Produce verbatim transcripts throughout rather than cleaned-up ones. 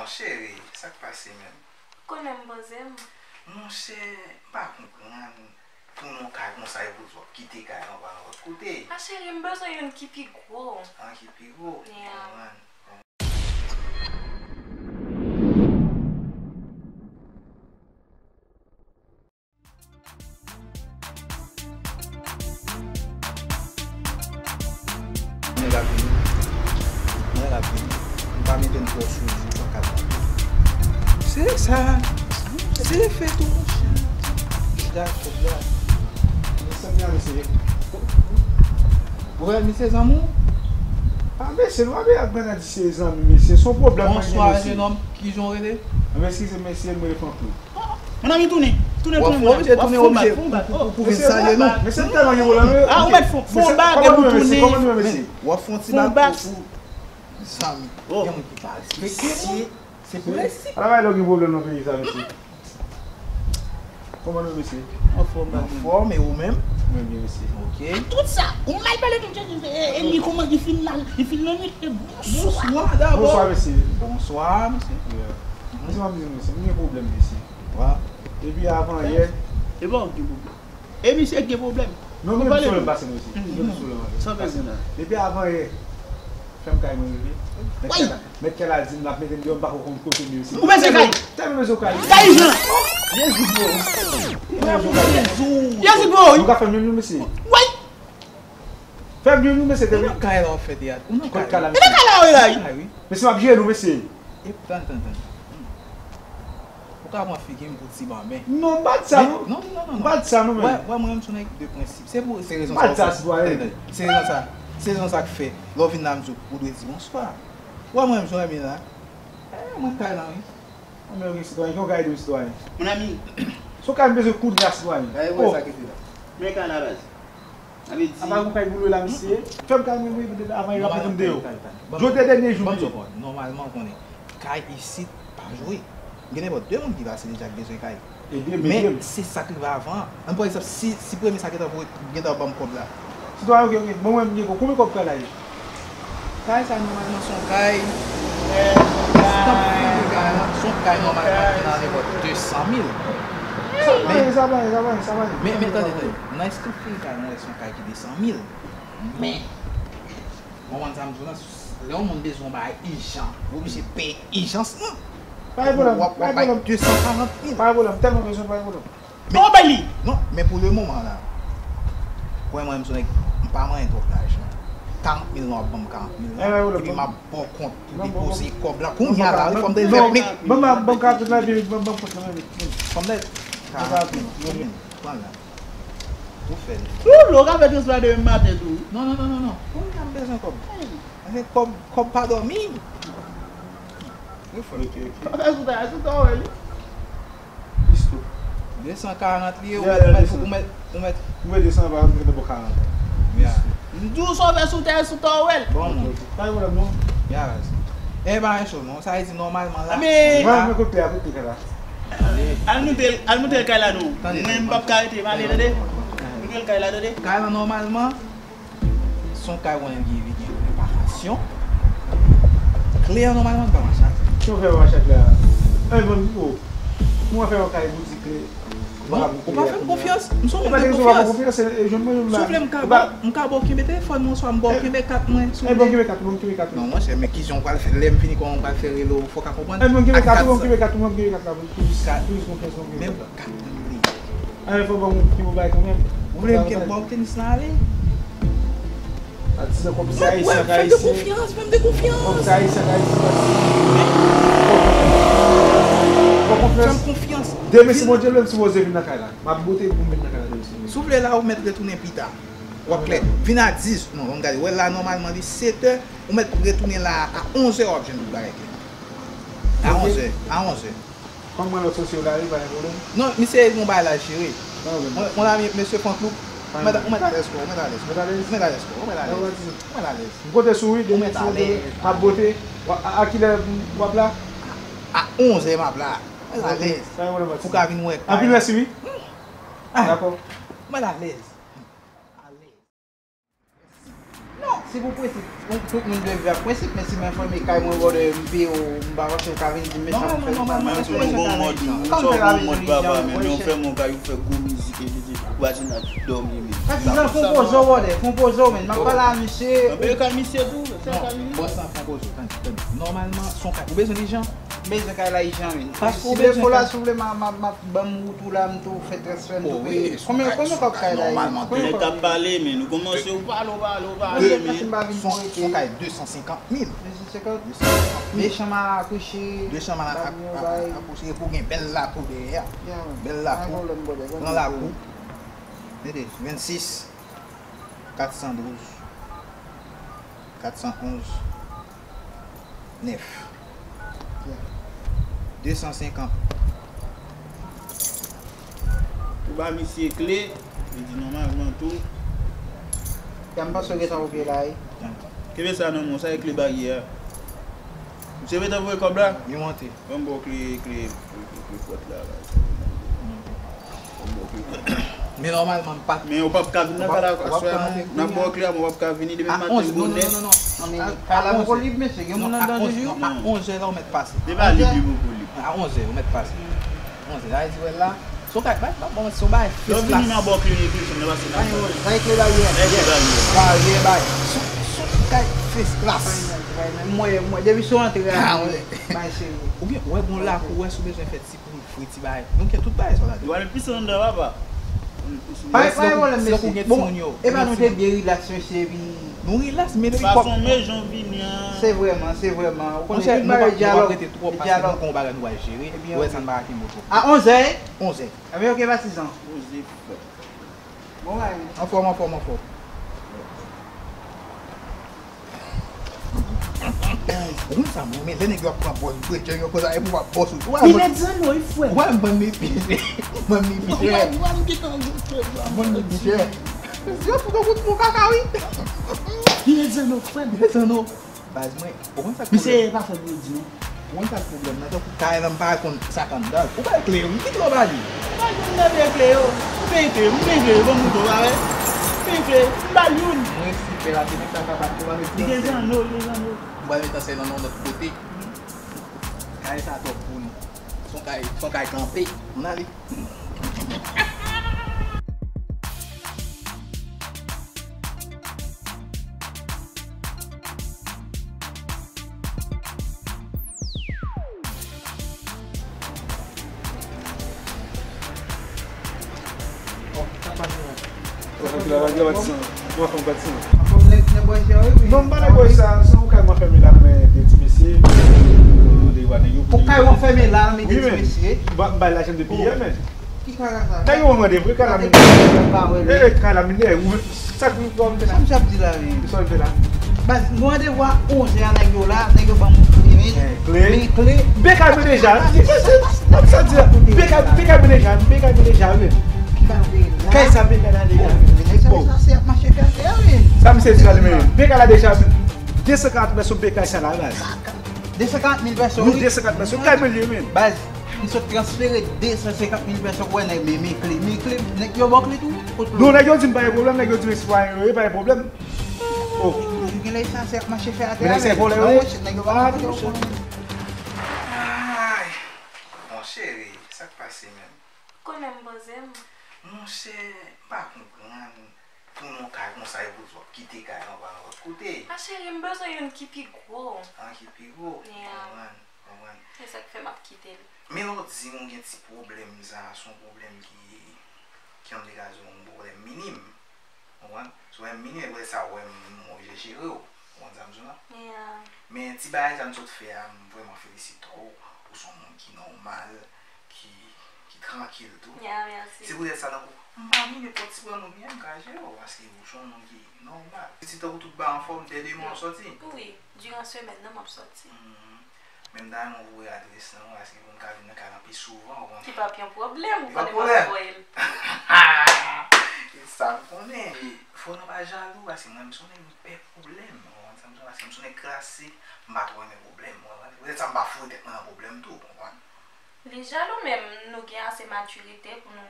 Cheri, sa k pase menm? Konnen m poze m. Monchè, m pa konprann. Tounen yon kay konsa epi w ap kite kay la w al yon lòt kote. A cheri, m bezwen youn ki pi gwo. An ki pi gwo? Yeah. Konprann. Mwen la vini. Mwen la vini. M pa mete m twò sou li, m pa ka. Se sa. Se fè tou, monchè. Dakò, la. Mwen sanble a, mesye. Wè, misye zanmi w? A, mesye, nou pa bezwen ap gade di se zanmi, mesye. Se yon pwoblèm mwen gen, mesye. Bonswa, jenòm. Kijan w rele? Mwen eskize, mesye, mwen Franklin. Mon ami, tounen. Tounen, tounen, mon ami. W ap fè yon bak, fè yon bak. Pou vin salye nou. Mesye, m tèlman gen pwoblèm. A, ou mèt fè yon bak pou tounen. Kòman nou ye, mesye? W ap fè yon ti bak pou zanmi. Gen moun ki pa respekte. Se prensip. Ala bagay lè w gen pwoblèm nan peyi sa, mesye. Kòman nou, mesye? Anfòm, anfòm, e ou menm? Mwen byen, mesye. Ok. Tout sa, ou mal pale tout jan, e, e ni kòman li fin la, li fin nan nwit, e bonswa. Bonswa, dabò. Bonswa, mesye. Bonswa, mesye. Yeah. Mesye, m ap di nou, mesye, m gen pwoblèm, mesye. Wa. Depi avan yè. E pa w gen pwoblèm. E misye gen pwoblèm. Non, m gen pwoblèm pase nou isi. M gen pwoblèm pase. Sa w bezwen la? Depi avan yè, fè m kay mwen rive. Mèt kay la, mèt kay la di m l ap mete m deyò, m pa ko konn kote m ye isi. Ou bezwen kay? Tèlman bezwen kay. Kay jan? Jezi bro. Jezi bro. Nou ka fè m youn, mesye. Wi. Fè m youn, mesye, tèlman. Ou nan kay la w ap fè teyat. Ou nan kay la. Ou nan kay la wi la. Mesye, m ap jere nou, mesye. E, tann, tann, tann. Ou ka pran figi m pou ti banben. Non, m pa di sa, non. Non, non, non, non. M pa di sa, non, men. Wè, wè, mwen, m se yon nèg de prensip. Se pou, se rezon sa. M pa di sa, sitwayen. Se rezon sa. Se rezon sa k fè, lè w vin la, m di w, ou dwe di bonswa. Wè, mwen, m se yon nèg la. E, mwen, kay la, wi. Mwen, mwen, sitwayen, ki yon kay de sitwayen. Mon ami. Se yon kay m bezwen koudre a, sitwayen. Gade mwen sa ki fè la. Men kay la, baz. Sa vle di. Apa gon kay pou lwe la, mesye? Fè m kay mwen, wi, avan y ap mete m deyò. Jodi a dènye jou m ye. Nòmalman, ou konnen, kay isit pa jwe. Gen nenpòt de moun ki pase deja ki bezwen kay. Men, se sa k rive avan. Ann pran egzanp, si, si premye sa gentan voye, gentan ban m kòb la. Sitwayen, ok, ok. Bon, mwen, m gen kòb. Konbyen kòb kay la ye? Kay sa, nòmalman, se yon kay. Estanp fini kay la, se yon kay nòmalman ki nan nenpòt de san mil. Sa pa ye, sa pa ye, sa pa ye, sa pa ye. Men, men, tande, tande. Nan estanp fini kay, mwen wè se yon kay ki de san mil. Men, w konprann sa m di w la, lè yon moun bezwen yon bagay ijan, ou oblije peye ijans lan. Pa gen pwoblèm, pa gen pwoblèm. De san karant mil. Pa gen pwoblèm, tèlman bezwen, pa gen pwoblèm. Men, bay li! Non, men pou le moman la, kwè mwen, m se nèg, m pa manyen twòp lajan. Karant mil lan, w ap ban m karant mil lan, epi m ap ba w kont pou depoze kòb la. Kounye a la, wi, fò m te fè plen. Ban m, ban m karant mil lan, epi ban m, ban m kont lan, men. Fò m te karant mil, pran la. Ou fè l. Ou lou, ou ka fè transfè demen maten tou. Non, non, non, non, non. Kounye a m bezwen kòb. Paske kòb, kòb pa dòmi. Ou fè l. Ok, ok. Fè sou ta, sou ta, wè li. Plis tou. De san karant li ye, ou mèt, ou mèt, ou mèt. Ou mèt de san, pa mèt de karant. Ya. M di w sove sou tè, sou tòwèl. Bon, moun. Pa gen pwoblèm, non. Ya, baz. E pa yon cho, non. Sa vle di, nòmalman, la. Men. Mwen, mwen kote a, kote kay la. Al monte, al monte kay la, non. Mwen, m p ap ka rete, m ale, tande. Monte kay la, tande. Kay la, nòmalman, se yon kay ou konnen ki gen reparasyon. Kle an nòmalman li pa mache ak li. Ki w fè mache ak la? Ey, bon, oh. Kòman fè yon kay boutik kle? Ou pa, ou pa fè m konfyans. M se yon moun de konfyans. Si w vle m ka ba w, m ka ba w kenbe telefòn mwen, oswa m ba w kenbe kat mwen, si w vle. Ey, bon, kenbe kat, bon, kenbe kat. Non, monchè, men kijan w pral fè? Lè m fini, kòman m pral fè rele w? Fò w ka konprann. Ey, bon, kenbe kat, bon, kenbe kat, bon, kenbe kat la, bon, plis, plis konfyans, bon, kenbe kat la. Kat mwen li. Anyen fò ban m yon ti bagay kanmenm. Ou vle m kenbe bòl tenis lan ale? A di nan kòm se ayisyen ak ayisyen. Fè m de konfyans, fè m de konfyans. Kòm se ayisyen ak ayisyen, fè m konfyans. Fè m konfyans. Demen, si Bondye vle, m sipoze vin nan kay la. M ap bote pou m vin nan kay la demen, si Bondye vle. Si w vle la, ou mèt retounen pita. W ap klè. Vin a dis, non, ann gade. Wè la, nòmalman, li sèt è. Ou mèt retounen la a onz è, w ap jwenn tout bagay klè. A onz è, a onz è. Kòm mwen lòt sosye w la, wi, pa gen pwoblèm. Non, misye gon bagay la jere. Pa gen pwoblèm. Mon, mon ami, mesye Franklou, ou mèt, ou mèt alèz kò, ou mèt alèz. Mèt alèz? Ou mèt alèz kò, ou mèt alèz. Ou mèt alèz. M konte sou ou, wi, demen si Bondye vle, m ap bote. A, a kilè w ap la? A onz è m ap la. Mèt alèz. Pa gen pwoblèm, pa gen pwoblèm. Pou w ka vin wè kay la. Anpil mèsi, wi. Dakò. Mèt alèz. Alèz. Non, Se pou prensip. Tout moun dwe viv ak prensip, men si m enfòme kay mwen, brother, m peye w, m pa panse w ka vin di m, "Mesye, ap fè sa." Mwen tou m gon mòd, m sot gon mòd papa, men men w fè m yon kay, ou fè gwo mizik, etcetera. Ou pa janm ap dòmi, men. Patizan, fè yon poze w, brother, fè yon poze w, men. M ap pale a misye. Anben, yo ka misye tou, se ka li. Bòs la fè yon poze w, tande, tande. Nòmalman, se yon kay. Ou bezwen ijan? M bezwen kay la ijan, men. Paske ou bezwen kay. Si defo la, si w vle, m a, m a, m a Ban m wout ou la, m tou fè transfè, m tou peye. Konbyen, konbyen kòb kay la ye? Nèg k ap pale, men nou kòmanse, ou pale, ou pale, ou pale, men. Son kay de san senkant mil. De san senkant? De san senkant mil. De chanm a kouche. De chanm a kouche, epi w gen bèl lakou dèyè a. Bèl lakou. Gran lakou. Tande, vennsis, kat san douz, kat san onz, nèf. De san senkant. Ou ba misye kle, li di nòmalman tou. Ya, m panse w gentan ouvri la, wi. Kenbe sa nan men w, sa e kle baryè a. Misye gentan voye kòb la? Li monte. Ban m ba w kle, kle, kle, kle pòt la, la. Men nòmalman, m pa. Men ou p ap ka vin nan kay la aswè a, non. N ap ba w kle a, men w p ap ka vini demen maten gwo nèf. Non, men kay la poko lib, mesye, gen moun anndan toujou. Non, a onzè la ou mèt pase. Li pa lib, li poko lib. A onzè ou mèt pase. Onzè, sa vle di wè la. Se yon kay, bay, bay, bon, se yon bagay fès la. Lè w vini, m ap ba w kle, kle chanm nan, pase nan. Bay kle baryè. Bay kle baryè. Baryè, bay. Se yon, se yon kay fès klas. Mwen, mwen, depi sou antre a, bay serye. Oubyen, ou wè gon lakou, ou wè si w bezwen fè ti Fri, fri, ti bagay. Nou gen tout bagay sa w la. Yo al pis anndan, papa. Pa gen pwoblèm, mesye. Bon, e pa nou te byen rilaks, mesye, epi nou rilaks, men depi kòb. Fason men jan w vini an. Se vrèman, se vrèman. Ou konnen tout bagay dyalòg. Monchè, nou p ap rete twòp paske nou gon bagay nou pral jere. Ou wè sa n pa ka kenbe w twòp. A onzè? Onzè. Ebyen, oke, patizan. Onzè, frè. Bon bagay. Anfòm, anfòm, anfòm. Ou konn sa m renmen, lè nèg yo ap pran bòs, bredjè yo konsa, epi w ap bòs ou. Li ret zanno, wi, frè. Ou pa wè m vann li pi chè. M vann li pi chè. M vann li pi chè. Yo fout ou kout pou kaka, wi. Li ret zanno, frè m. Li ret zanno. Baz mwen, ou konn sa k pwoblèm? Misye pa fè pou yo di non. Ou konn sa k pwoblèm nan? Tankou kay la, m pa konn sa k anndan l. Ou ba l kle yo, wi, kite yo ba li. Ba youn nan de kle yo. Ou peye kle, m peye kle, ban m mouton, pa vre? M peye kle, m ba l youn. Mwen si pè la, se nèg sa k ap bat ou, pa met. Li gen zanno, li gen zanno. Ou ba l met ansèy nan yon lòt kote. Kay sa twòp pou nou. Se yon kay, se yon kay kanpe. Ann ale. Non, m pa nan bòy sa, se yon kay mwen fèmen la, men de ti mesye. Ou kay mwen fèmen la, men de ti mesye. M bay lajan depi yè, men. Ki kaka sa? Nèg yo mande vre, kay la minè. E, e, kay la minè. Sa k pou m fè la? Sa misye ap di la, wi. Sa l fè la? Baz, nou randevou a onzè a, nèg yo la, nèg yo ban m kle, men kle. Beka mwen deja. Sa di la. Beka, beka mwen deja, beka mwen deja, wi. Kay sa beka la deja. Nèg sa, sa se ap mache fè atè, wi. Sa misye di la, men beka la deja. De san karant mèt sou beka sa la, baz. De san karant mil pèso, wi. De san karant mil pèso. Kay mwen li, men. Baz. M sot transfere de san senkant mil pèso pou wè nèg, men, men kle, men kle, nèg yo ba w kle tou? Non, nèg yo di m pa gen pwoblèm, nèg yo di m sitwayen yo ye, pa gen pwoblèm. Oh. Gen lè sa se ap mache fè atè. Men nèg se vòlè yo ye. Nèg yo pa konn kote yo konnen. Ay, mon cheri, sa k pase menm? Konnen m poze m. Monchè, m pa konprann. Pou nou kay konsa, epi w ap kite kay anba lòt kote. A cheri, m bezwen youn ki pi gwo. An ki pi gwo? Yeah. Konprann, konprann. Se sa k fè m ap kite l. Men lè w di m ou gen ti pwoblèm sa, se yon pwoblèm ki, ki ann degaje yon pwoblèm minim. Konprann? Se yon pwoblèm minim, epi sa w wè m oblije jere w. Konprann sa m di w la? Yeah. Men ti bagay sa m sot fè a, m vrèman felisite w. Ou se yon moun ki nòmal, ki, ki trankil tou. Ya, mèsi. Se poutèt sa, tankou, m pa ni nenpòt ti pwoblèm ou genyen, m ka jere w, paske ou se yon moun ki nòmal. Pitit tankou tout bagay anfòm, dè demen w sòti? Wi, diran semèn nan, m ap sòti. Mhm. Men m ta renmen w voye adrès lan, paske pou m ka vin nan kay lan pi souvan, ou konprann? Li p ap yon pwoblèm, ou konnen m ap voye l. E sa m konnen. E fò nou pa jalou, paske mwen, m se yon nèg m pè pwoblèm, ou konprann sa m di w, paske m se yon nèg klasik, m pa twò renmen pwoblèm, ou konprann? Poutèt sa, m pa foure tèt mwen nan pwoblèm tou, ou konprann? Li jalou, men nou gen ase matirite pou nou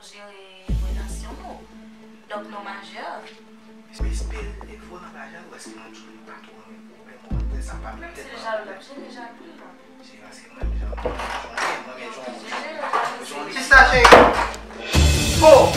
jere relasyon nou. Donk, nou majè. Respè l, e fò nan laj la, paske mwen jwenn pa twò renmen pwoblèm. Ou konprann sa pa mete tèt nan pwoblèm. Jere jalou, jere jalou. Se paske mwen menm jan mwen menm jan mwen. Kisa, cheri? Oh!